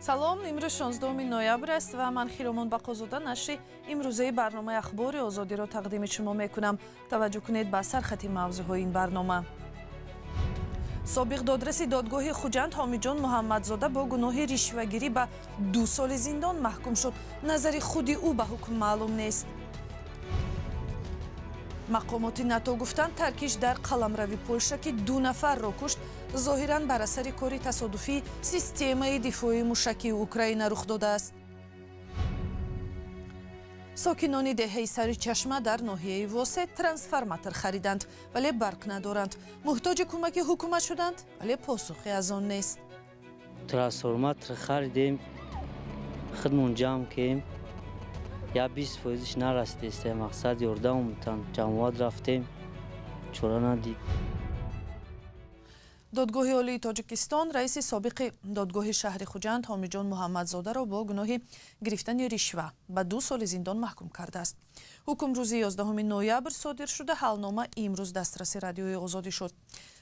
Салом, имрӯз 16 ноябр аст ва ман Хиромон Бақозода нашри имрӯзаи барномаи Ахбори Озодиро тақдими шумо мекунам. Таваҷҷӯҳ кунед ба сархати мавзӯъҳои ин барнома. Собиқ додраси додгоҳи Хуҷанд Ҳомиҷон Муҳаммадзода бо гуноҳи ришвагирӣ ба 2 соли зиндон маҳкум шуд. Назари худи ӯ ба ҳукм маълум нест. Мақомоти НАТО гуфтанд, таркиш дар қаламрави Полша, ки 2 нафарро кушт, зоҳиран бар асари кори тасодуфии системаи дифоии мушакии Украина рух додааст. Сокинони деҳаи Сари Чашма дар ноҳияи Восе трансформатор хариданд, вале барқ надоранд. Муҳтоҷи кӯмаки ҳукумат шуданд, вале посухе аз он нест. Трансформатор харидем, худмон ҷамъ кем, я 20%-ш нарасидест, мақсад ёрдам омӯтанд. Ҷамоат рафтем, чора надид. Додгоҳи Олии Тоҷикистон раиси собиқи додгоҳи шаҳри Хуҷанд Ҳомиҷон Муҳаммадзодаро бо гуноҳи гирифтани ришва ба 2 соли зиндон маҳкум кардааст. Ҳукм рӯзи 11 ноябр содир шуда, ҳалнома имрӯз дастраси Радиои Озодӣ шуд.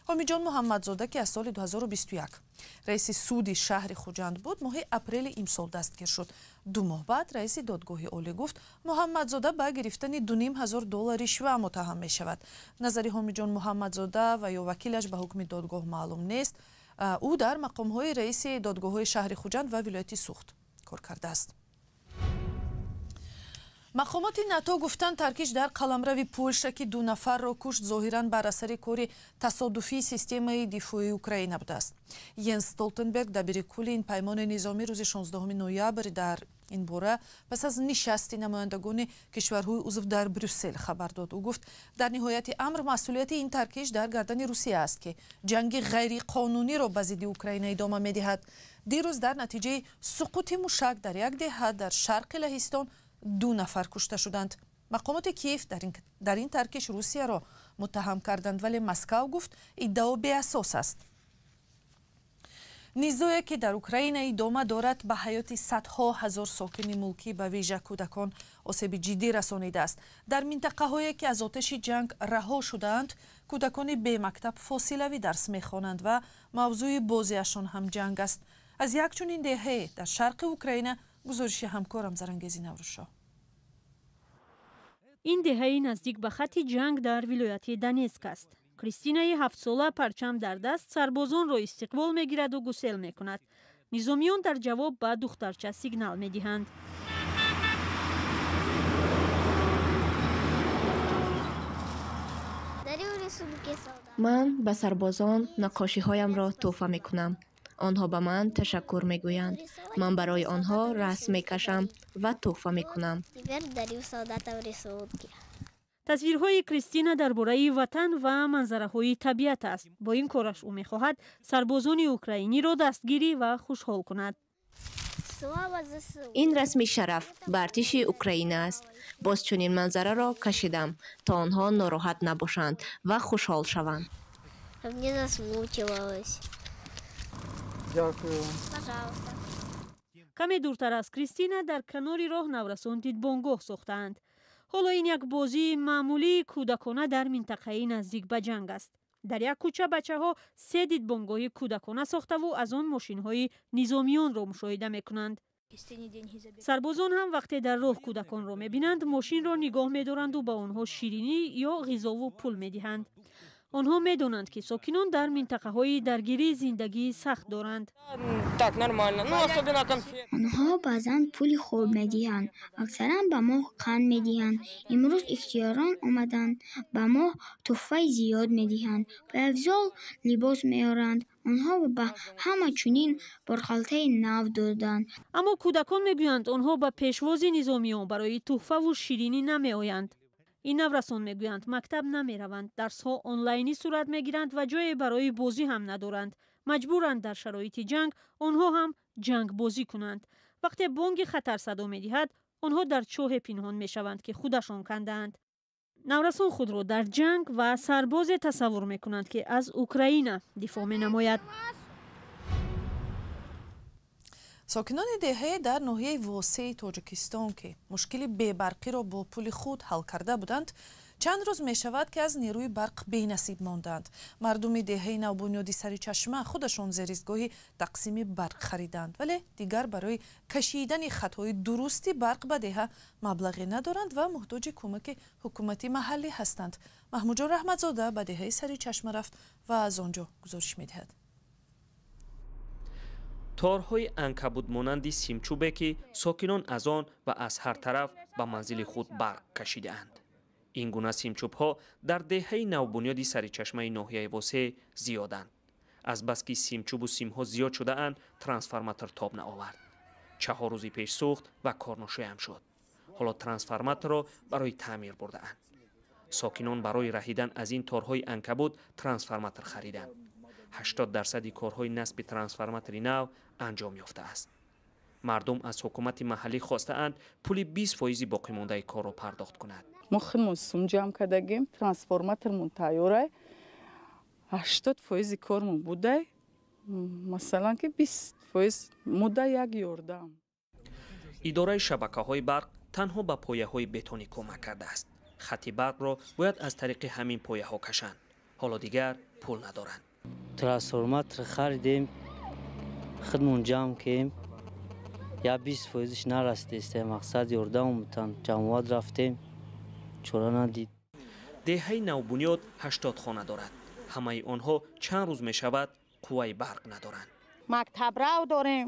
Ҳомиҷон Муҳаммадзода, ки аз соли 2021 раиси суди шаҳри Хуҷанд буд, моҳи апрели имсол дастгир шуд. 2 моҳ баъд раиси додгоҳи олӣ гуфт, Муҳаммадзода ба гирифтани $2,500 ришва муттаҳам мешавад. Назари Ҳомиҷон Муҳаммадзода ва ё вакилаш ба ҳукми додгоҳ маълум нест. Ӯ дар мақомҳои раиси додгоҳҳои шаҳри Хуҷанд ва вилояти Сухт кор кардааст. Мақомоти НАТО гуфтанд, таркиш дар қаламрави Полша, ки 2 нафарро кушт, зоҳиран бар асари кори тасодуфии системаи дифоии Украина будааст. Йенс Столтенберг, дабири кулли ин паймони низомӣ, рӯзи 16 ноябр дар ин бора пас аз нишасти намояндагони кишварҳои узв дар Брюссел хабар дод. Ӯ гуфт, дар ниҳояти амр масъулияти ин таркиш дар гардани Русия аст, ки ҷанги ғайриқонуниро ба зидди Украина идома медиҳад. Дирӯз дар натиҷаи суқути мушак дар як деҳа дар шарқи Лаҳистон 2 нафар кушта шуданд. Мақомоти Киев дар ин таркиш Русияро муттаҳам карданд, вале Москав гуфт, иддао беасос аст. Низое ки дар Украина идома дорад, ба ҳаёти садҳо ҳазор сокини мулкӣ, ба вижа кӯдакон, осеби ҷиддӣ расонидааст. Дар минтақаҳое ки аз оташи ҷанг раҳо шудаанд, кӯдакони бемактаб фосилавӣ дарс мехонанд ва мавзӯи бозиашон ҳам ҷанг аст. Аз як чунин деҳае дар шарқи Украина гузориши ҳамкорам Зарангези Наврӯзшоҳ. Ин деҳаи наздик ба хатти ҷанг дар вилояти Донецк аст. Кристинаи 7-сола парчам дар даст сарбозонро истиқбол мегираду гусел мекунад. Низомиён дар ҷавоб ба духтарча сигнал медиҳанд. Ман ба сарбозон наққошиҳоямро тӯҳфа мекунам. Онҳо ба ман ташаккур мегӯянд. Ман барои онҳо расм мекашам ва тӯҳфа мекунам. Тасвирҳои Кристина дар бораи ватан ва манзараҳои табиат аст. Бо ин кораш ӯ мехоҳад сарбозони украиниро дастгирӣ ва хушҳол кунад. Ин расми шараф ба артиши Украина аст. Боз чунин манзараро кашидам, то онҳо нороҳат набошанд ва хушҳол шаванд. Каме дуртар аз Кристина дар канори роҳ наврасон дидбонгоҳ сохтаанд. Ҳоло ин як бозии маъмулии кӯдакона дар минтақаи наздик ба ҷанг аст. Дар як кӯча бачаҳо 3 дидбонгоҳи кӯдакона сохтаву аз он мошинҳои низомиёнро мушоҳида мекунанд. Сарбозон ҳам вақте дар роҳ кӯдаконро мебинанд, мошинро нигоҳ медоранду ба онҳо ширинӣ ё ғизову пул медиҳанд. Онҳо медонанд, ки сокинон дар минтақаҳои даргирӣ зиндагии сахт доранд. Онҳо баъзан пули хуб медиҳанд, аксаран ба мо қанд медиҳанд. Имрӯз ихтиёрон омаданд, ба мо тӯҳфаи зиёд медиҳанд, пойафзол, либос меоранд. Онҳо ба ҳама чунин борхалтаи нав доданд. Аммо кӯдакон мегӯянд, онҳо ба пешвози низомиён барои тӯҳфаву ширинӣ намеоянд. Ин наврасон мегӯянд, мактаб намераванд, дарсҳо онлайнӣ сурат мегиранд ва ҷое барои бозӣ ҳам надоранд. Маҷбуранд дар шароити ҷанг онҳо ҳам ҷангбозӣ кунанд. Вақте бонги хатар садо медиҳад, онҳо дар чоҳе пинҳон мешаванд, ки худашон кандаанд. Наврасон худро дар ҷанг ва сарбозе тасаввур мекунанд, ки аз Украина дифоъ менамояд. Сокинони деҳае дар ноҳияи Восеи Тоҷикистон, ки мушкили бебарқиро бо пули худ ҳал карда буданд, Чанд рӯз мешавад, ки аз нерӯи барқ бенасиб мондаанд. Мардуми деҳаи Навбунёди Саричашма худашон зеристгоҳи тақсими барқ хариданд, вале дигар барои кашидани хатҳои дурусти барқ ба деҳа маблағе надоранд ва муҳтоҷи кӯмаки ҳукумати маҳаллӣ ҳастанд. Маҳмудҷон Раҳматзода ба деҳаи Саричашма рафт ва аз он ҷо гузориш медиҳад. Торҳои анкабутмонанди симчӯбе, ки сокинон аз он ва аз ҳар тараф ба манзили худ барқ кашидаанд. Ин гуна симчӯбҳо дар деҳаи Навбунёди Саричашмаи ноҳияи Восеъ зиёданд. Азбаски симчӯбу симҳо зиёд шудаанд, трансформатор тоб наовард. 4 рӯзи пеш сӯхт ва корношоям шуд. Ҳоло трансформаторро барои таъмир бурдаанд. Сокинон барои раҳидан аз ин торҳои анкабут трансформатор хариданд. 80% корҳои насби трансформатори нав анҷом ёфтааст. Мардум аз ҳукумати маҳаллӣ хостаанд, пули 20% боқимондаи корро пардохт кунад. Мо худмон сум ҷамъ кардагим, трансформатормон тайёрай, 80% кормон будай, масалан ки 20% муда як ёрдам. Идораи шабакаҳои барқ танҳо ба пояҳои бетонӣ кӯмак кардааст. Хати барқро бояд аз тариқи ҳамин пояҳо кашанд. Ҳоло дигар пул надоранд. Трансформатор харидем, худмон ҷамъ кем, я 20%-ш нарасидест, мақсад ёрдам бутан, ҷамоат рафтем, чора надид. Деҳаи Навбунёд 80 хона дорад. Ҳамаи онҳо чанд рӯз мешавад қувваи барқ надоранд. Мактабрав дорем,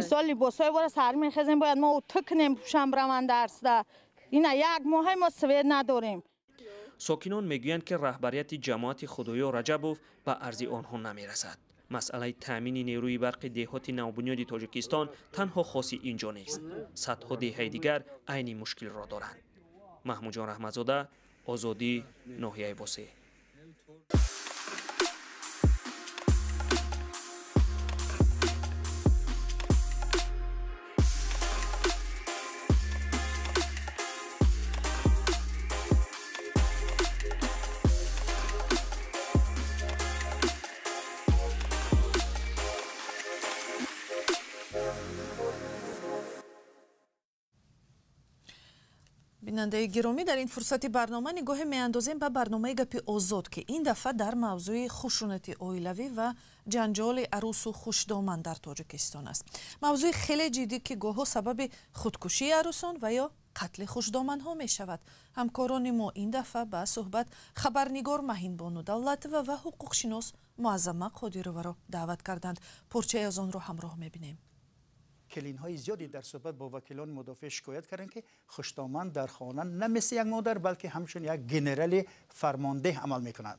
мисол либосҳои вора сар мехезем, бояд мо утӯ кунем, пӯшам раванд дарсда. Ина як моҳе мо свет надорем. Сокинон мегӯянд, ки раҳбарияти ҷамоати Худоё Раҷабов ба арзи онҳо намерасад. Масъалаи таъмини нерӯи барқи деҳоти Навбунёди Тоҷикистон танҳо хоси ин ҷо нест. Садҳо деҳаи дигар айни мушкилро доранд. Маҳмудҷон Раҳматзода, Озодӣ, ноҳияи Восеъ. Бинандаи гиромӣ, дар ин фурсати барнома нигоҳе меандозем ба барномаи Гапи Озод, ки ин дафъа дар мавзӯи хушунати оилавӣ ва ҷанҷоли арӯсу хушдоман дар Тоҷикистон аст. Мавзӯи хеле ҷиддӣ, ки гоҳҳо сабаби худкушии арӯсон ва ё қатли хушдоманҳо мешавад. Ҳамкорони мо ин дафъа ба суҳбат хабарнигор Маҳинбону Давлатова ва ҳуқуқшинос Муаззама Қодированро даъват карданд. Порчаи аз онро ҳамроҳ мебинем. Келинҳои зиёде дар суҳбат бо вакилони мудофеъ шикоят карданд, ки хушдоман дар хона на мисли як модар, балки ҳамчун як генерали фармондеҳ амал мекунад.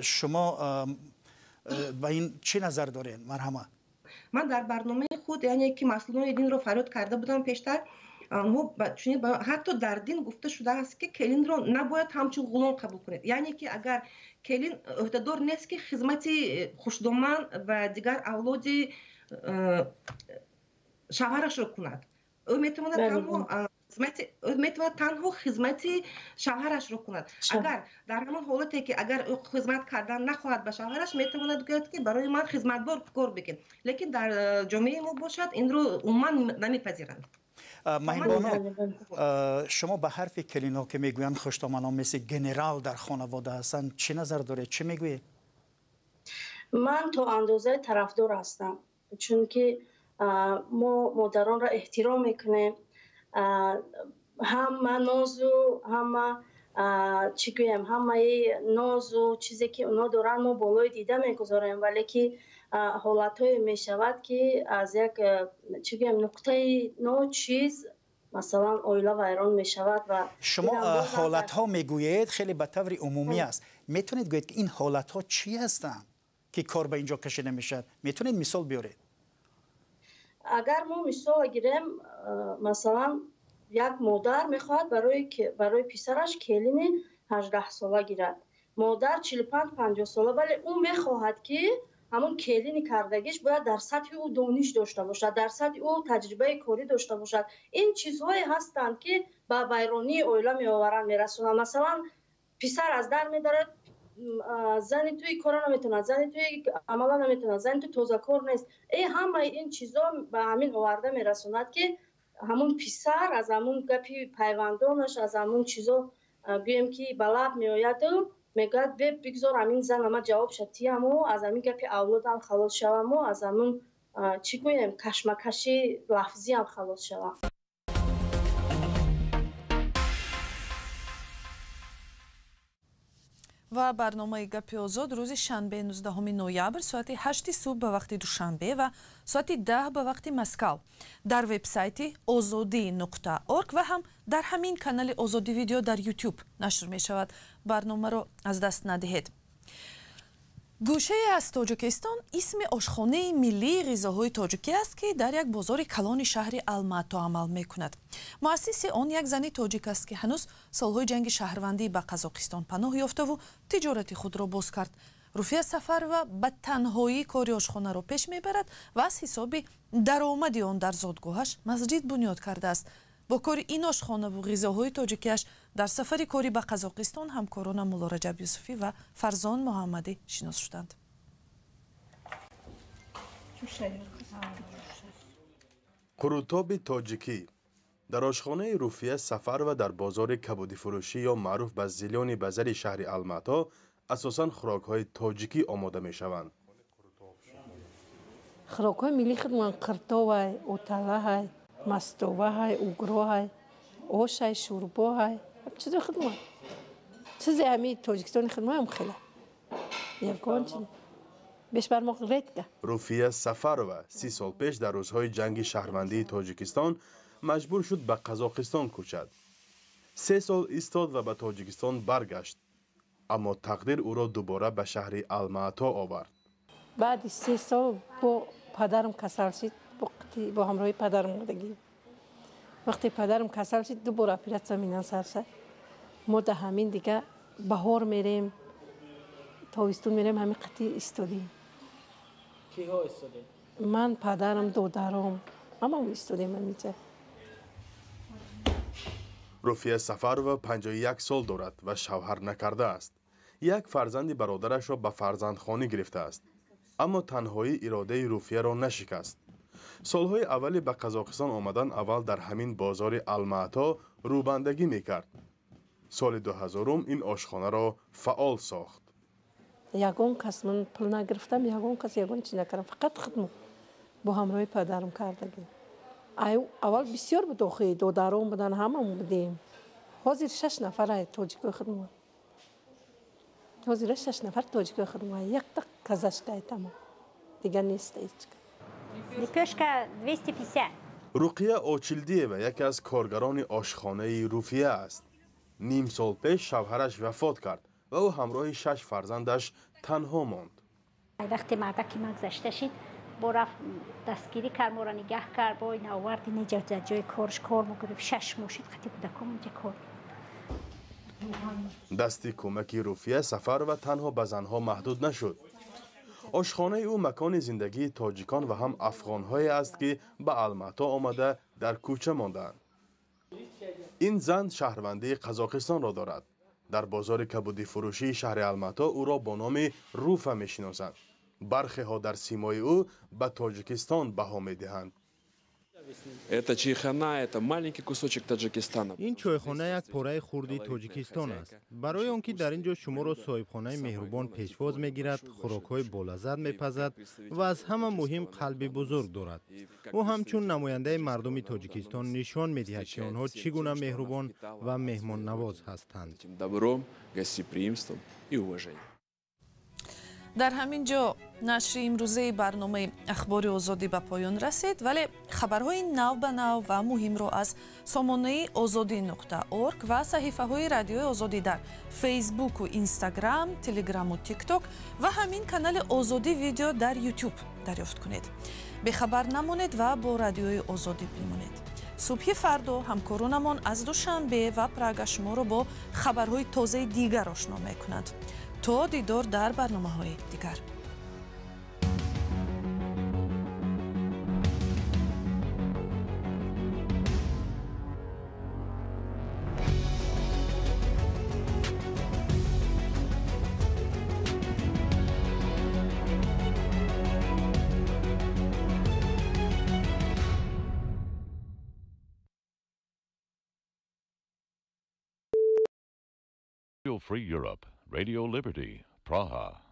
Шумо ба ин чӣ назар доред? Марҳама. Ман дар барномаи худ, яъне ки масъулони динро фарёд карда будам пештар, онҳо ҳатто дар дин гуфта шудааст, ки келинро набояд ҳамчун ғулом қабул кунед. Яъне ки агар келин ӯҳдадор нест, ки хизмати хушдоман ва дигар авлоди шавҳарашро кунад, ӯ метавонад танҳо хизмати шавҳарашро кунад. Агар дар ҳамон ҳолате ки агар ӯ хизмат кардан нахоҳад ба шавҳараш, метавонад гӯяд, ки барои ман хизматбор кор бикун. Лекин дар ҷомеаи мо бошад, инро умуман намепазиранд. Маҳинбону, шумо ба ҳарфи келинҳо, ки мегӯянд хушдоманон мисли генерал дар хонавода ҳастанд, чӣ назар доред? Чӣ мегӯед? Ман то андозаи тарафдор ҳастам, чунки мо модаронро эҳтиром мекунем. Ҳама нозу, ҳама чӣ гӯем, ҳамаи нозу чизе ки онҳо доранд, мо болои дида мегузорем, вале ки ҳолатҳое мешавад, ки аз як чӣ гӯем нуқтаи ночиз масалан оила вайрон мешавад. Ва шумо ҳолатҳо мегӯед, хеле ба таври умумӣ аст. Метавонед гӯед, ки ин ҳолатҳо чӣ ҳастанд, ки кор ба инҷо кашида мешавад? Метавонед мисол биёред? Агар мо мисол гирем, масалан як модар мехоҳад барои писараш келини 18сола гирад. Модар 45-50 сола, вале ӯ мехоҳад, ки ҳамон келини кардагиш бояд дар сатҳи ӯ дониш дошта бошад, дар сатҳи ӯ таҷрибаи корӣ дошта бошад. Ин чизҳое ҳастанд, ки ба вайронии оила меоваранд, мерасонанд. Масалан, писар аз дар медарад, зани туи кора наметавонад, зани туи амала наметавонад, зани ту тозакор нест. Ҳамаи ин чизо ба ҳамин оварда мерасонад, ки ҳамун писар аз ҳамун гапи пайвандонаш, аз ҳамун чизо Гӯем ки ба лаб меояду мегӯяд бигзор ҳамин зан ама ҷавоб шатияму аз ҳамин гапи авлодам халос шаваму аз ҳамин чӣ гӯем кашмакаши лафзиам халос шавам. Ва барномаи Гапи Озод рӯзи шанбе 19 ноябр соати 8 субҳ ба вақти Душанбе ва соати 10 ба вақти Москав дар вебсайти ozodi.org ва ҳам дар ҳамин канали Озодӣ видео дар YouTube нашр мешавад. Барномаро аз даст надиҳед. Гӯшае аз Тоҷикистон исми ошхонаи миллии ғизоҳои тоҷикӣ аст, ки дар як бозори калони шаҳри Алмато амал мекунад. Муассиси он як зани тоҷик аст, ки ҳанӯз солҳои ҷанги шаҳрвандӣ ба Қазоқистон паноҳ ёфтаву тиҷорати худро боз кард. Руфия Сафарова ба танҳоӣ кори ошхонаро пеш мебарад ва аз ҳисоби даромади он дар зодгоҳаш масҷид бунёд кардааст. Бо кори ин ошхонаву ғизоҳои тоҷикиаш дар сафари корӣ ба Қазоқистон ҳамкорона Мулло Раҷаб Юсуфӣ ва Фарзон Муҳаммадӣ шинос шуданд. Қурутоби тоҷикӣ дар ошхонаи Руфия Сафарова дар бозори кабудифурӯшӣ ё маъруф ба Зелёни базари шаҳри Алмато асосан хӯрокҳои тоҷикӣ омода мешаванд. Хӯрокҳои миллии худмон қиртовай, оталаҳай, мастоваҳай, угроҳай, ошай, шӯрбоҳай, чизои худмон. Чизе ҳами Тоҷикистони худмоям хеле. Ягон чиз. Бешбармоқ редка. Руфия Сафарова 30 сол пеш дар рӯзҳои ҷанги шаҳрвандии Тоҷикистон маҷбур шуд ба Қазоқистон кӯчад. 3 сол истод ва ба Тоҷикистон баргашт. Аммо тақдир ӯро дубора ба шаҳри Алмато овард. Баъди 3 сол бо падарам касал шид, бо ҳамроҳи падарам омадагӣ. Вақте падарам касал шид, ду бор оператсия минан сар шад. Мо да ҳамин дига баҳор мерем, тобистон мерем, ҳамин қатъи истодем. Киҳо истодем? Ман, падарам, додаром, ҳамамо истодем ҳаминҷа. Руфия Сафарова 51 сол дорад ва шавҳар накардааст. Як фарзанди бародарашро ба фарзандхонӣ гирифтааст. Аммо танҳоӣ иродаи Руфияро нашикаст. Солҳои аввали ба Қазоқистон омадан аввал дар ҳамин бозори Алмато рӯбандагӣ мекард. Соли 2000 ин ошхонаро фаъол сохт. Ягон кас ман пул нагирифтам, ягон кас ягон чиз накардам, фақат худмо бо ҳамроҳи падарам кардагим. Аввал бисёр буд, охи додаром будан, ҳамамо будем. Ҳозир 6 нафар тоҷикои худмо. Ҳозир 6 нафар тоҷикои худмо, якта казашкай тамом. Дигар нест ҳеҷ. Лепёшка 250. Руқия Очилдиева яке аз коргарони ошхонаи Руфия аст. Ним сол пеш шавҳараш вафот кард ва ӯ ҳамроҳи 6 фарзандаш танҳо монд. Вақте мардаки ман гузашта шид, бо рафт дастгирӣ кард, моро нигаҳ кард, бо ин овард инҷа ҷои корш кор мегирифт. 6 моҳ шид қати кӯдаком инҷа кор. Дасти кӯмаки Руфия Сафарова танҳо ба занҳо маҳдуд нашуд. Ошхонаи ӯ макони зиндагии тоҷикон ва ҳам афғонҳое аст, ки ба Алмато омада дар кӯча мондаанд. Ин зан шаҳрвандии Қазоқистонро дорад. Дар бозори кабудифурӯшии шаҳри Алмато ӯро бо номи Руфа мешиносанд. Бархеҳо дар симои ӯ ба Тоҷикистон баҳо медиҳанд. Это чайхана, это маленький кусочек Таджикистана. Ин чойхона як пораи хурди Тоҷикистон аст. Барои он ки дар ин ҷо шуморо соҳибхонаи меҳрубон пешвоз мегирад, хӯрокҳои болаззат мепазад ва аз ҳама муҳим қалби бузург дорад. Ӯ ҳамчун намояндаи мардуми Тоҷикистон нишон медиҳад, ки онҳо чӣ гуна меҳрубон ва меҳмоннавоз ҳастанд. Добром, гостеприимством и уважением. Дар ҳамин ҷо нашри имрӯзаи барномаи Ахбори Озодӣ ба поён расид, вале хабарҳои нав ба нав ва муҳимро аз сомонаи ozodi.org ва саҳифаҳои Радиои Озодӣ дар Фейсбуку Инстаграм, Телеграму Тикток ва ҳамин канали Озодӣ видео дар Ютуб дарёфт кунед. Бехабар намонед ва бо Радиои Озодӣ бимонед. Субҳи фардо ҳамкоронамон аз Душанбе ва Прага шуморо бо хабарҳои тозаи дигар ошно мекунанд. То дидор дар барномаҳои дигар. Radio Free Europe, Radio Liberty, Praha.